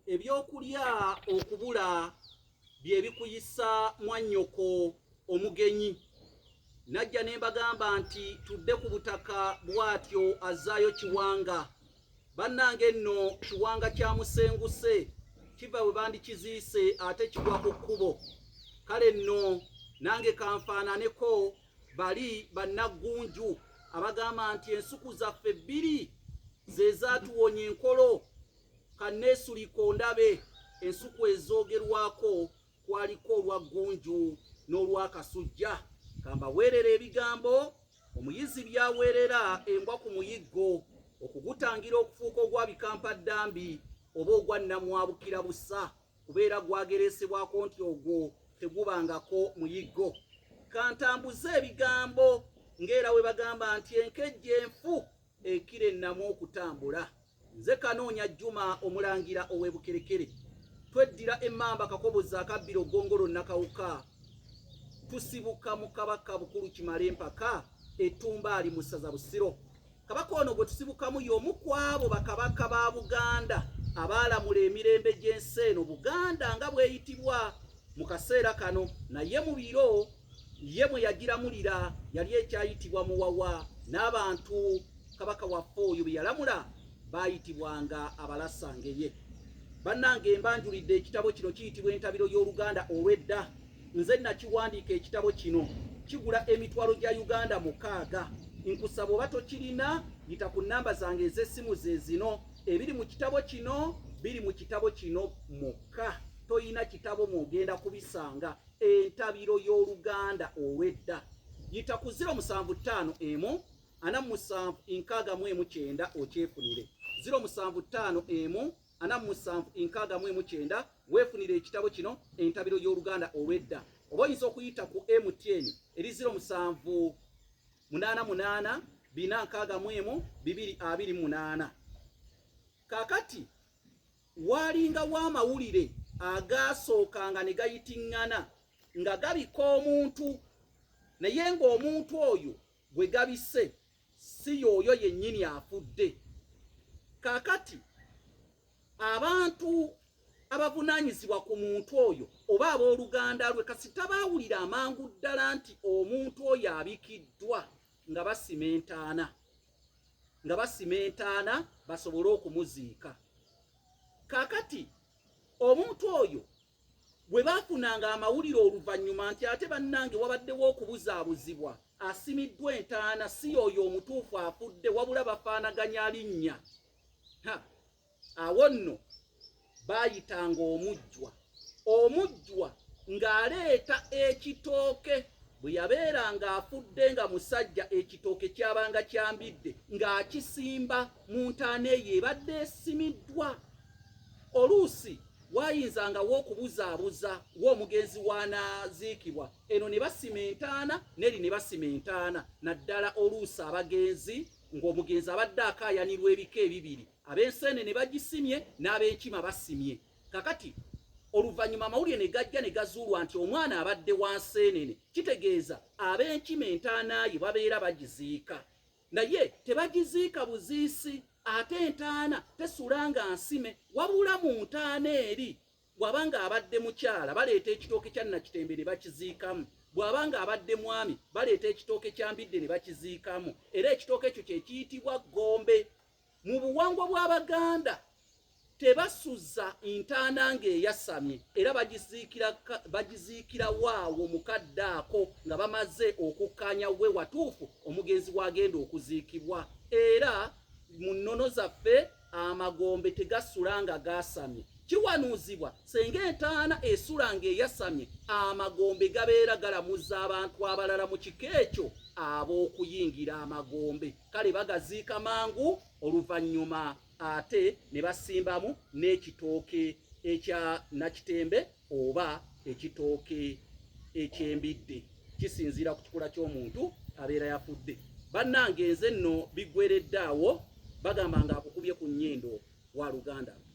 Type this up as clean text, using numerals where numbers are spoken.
Ebyokulya okubula bye bikuyisa mwannyoko omugenyi. Najja ne mbagamba nti tudde ku butaka bw'atyo azzaayo Kiwanga. Bannange nno Kiwanga kya Musenguse kiva we bandikiziise ate kigwa ku kkubo. Kale nno nange kanfaananeko bali bannaggunju abagamba nti ensuku zaffe bbiri ze zaatuwonya enkolo. Kanneesuliko ndabe ensuku ezoogerwako kwaliko olwa Ggunju n'olwa Kasujja. Kambaweerere ebigambo omuyizi by'aweerera embwa ku muyiggo okugutangira okufuuka ogwa Bikampaddambi oba ogwa Nnamwabukira busa kubeera gwagereesebwako nti ogwo tegubangako muyiggo. Kantambuze ebigambo ng'era we bagamba nti enkejje enfu ekira ennamu okutambula. Nze Kanoonya Juma Omulangira ow'e Bukerekere. Tweddira emmamba Kakoboza akabbira Oggongolo Nakawuka. Tusibuka mu Kabaka Bukulu Kimalempaka Ettumbaali mu ssaza Busiro. Kabaka ono gwe tusibukamu y'omu ku abo bakabaka ba Buganda abaalamula emirembe gy'ensi eno Buganda nga bw'eyitibwa mu kaseera kano naye mu biro ye mwe yagiramulira yali ekyayitibwa Muwawa n'abantu Kabaka waffe oyo bye yalamula baayitibwanga Abalasangeye. Bannange mbanjulidde ekitabo kino kiyitibwa Entabiro y'Oluganda olw'edda. Nze nakiwandiika ekitabo kino kigula emitwalo gya Uganda 6. Nkusaba oba tokirina yita ku nnamba zange ez'essimu ze zino. Ebiri mu kitabo kino biri mu kitabo kino mwokka. Toyina kitabo mw'ogenda kubisanga. Entabiro y'Oluganda olw'edda. Yita ku 075 emu 47 61 9 okyefunire 075 emu 47 61 9 weefunire ekitabo kino Entabiro y'Oluganda olw'edda oba oyinza okuyita ku MTN eri 07 88 461 228. Kaakati waalingawo amawulire agaasookanga ne gayitiŋŋana nga gabika omuntu naye ng'omuntu oyo gwe gabise si y'oyo yennyini afudde. Kaakati abantu abavunaanyizibwa ku muntu oyo oba abooluganda lwe kasita baawulira amangu ddala nti omuntu oyo abikiddwa nga basima entaana nga basima entaana basobole okumuziika. Kaakati omuntu oyo bwe baafunanga amawulire oluvannyuma nti ate bannange wabaddewo okubuzaabuzibwa asimiddwa entaana si y'oyo omutuufu afudde wabula bafaanaganya linnya, awo nno baayitanga omujjwa. Omujjwa ng'aleeta ekitooke bwe yabeeranga afudde nga musajja ekitooke kyabanga kyambidde ng'akisimba mu ntaana eyo ebadde esimiddwa. Oluusi waayinzangawo okubuzaabuza w'omugenzi w'anaaziikibwa eno ne basima entaana n'eri ne basima entaana naddala oluusi abagenzi ng'omugenzi abadde akaayanirwa ebika ebibiri ab'enseenene bagisimye n'ab'enkima basimye. Kakati oluvannyuma amawulire ne gajja ne gazuulwa nti omwana abadde wa nseenene kitegeeza ab'enkima entaana ye babeera bagiziika naye tebagiziika buziisi ate entaana tesula nga nsime wabula mu ntaana eri bw'aba ng'abadde mukyala baleeta ekitooke kya Nakitembe ne bakiziikamu bw'aba ng'abadde mwami baleeta ekitooke kya Mbidde ne bakiziikamu era ekitooke ekyo kye kiyitibwa ggombe. Mu buwangwa bw'Abaganda tebasuza ntaana ng'eyasamye era bagiziikira waawo mu kadde ako nga bamaze okukkaanya we watuufu omugenzi w'agenda okuziikibwa era mu nnono zaffe amagombe tegasula nga gaasamye. Kiwanuuzibwa senga entaana esula ng'eyasamye amagombe gabeera galamuza abantu abalala mu kika ekyo ab'okuyingira amagombe kale bagaziika mangu oluvannyuma ate ne basimbamu n'ekitooke ekya Nakitembe oba ekitooke eky'embidde kisinziira ku kikula ky'omuntu abeera yafudde. Bannange nze nno biggweredde awo bagamba nga akukubye ku nnyindo wa luganda lwo.